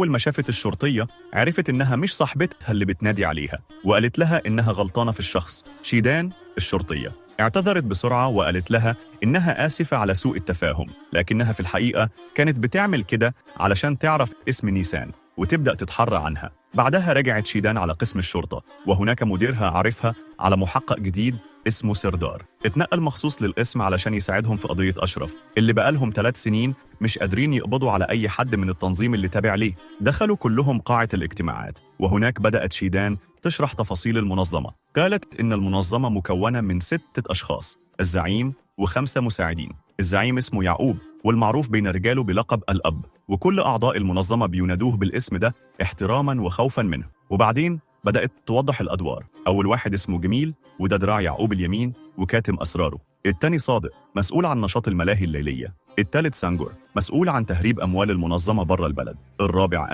ما شافت الشرطية عرفت إنها مش صاحبتها اللي بتنادي عليها، وقالت لها إنها غلطانة في الشخص. شيدان الشرطية اعتذرت بسرعة وقالت لها إنها آسفة على سوء التفاهم، لكنها في الحقيقة كانت بتعمل كده علشان تعرف اسم نيسان وتبدأ تتحرى عنها. بعدها رجعت شيدان على قسم الشرطة، وهناك مديرها عرفها على محقق جديد اسمه سردار، اتنقل مخصوص للقسم علشان يساعدهم في قضية أشرف اللي بقالهم 3 سنين مش قادرين يقبضوا على أي حد من التنظيم اللي تابع ليه. دخلوا كلهم قاعة الاجتماعات، وهناك بدأت شيدان تشرح تفاصيل المنظمة. قالت إن المنظمة مكونة من 6 أشخاص، الزعيم و5 مساعدين. الزعيم اسمه يعقوب، والمعروف بين رجاله بلقب الأب، وكل أعضاء المنظمة بينادوه بالاسم ده احتراما وخوفا منه. وبعدين بدأت توضح الأدوار. أول واحد اسمه جميل، وده دراع يعقوب اليمين وكاتم أسراره. التاني صادق، مسؤول عن نشاط الملاهي الليلية. التالت سانجور، مسؤول عن تهريب أموال المنظمة بره البلد. الرابع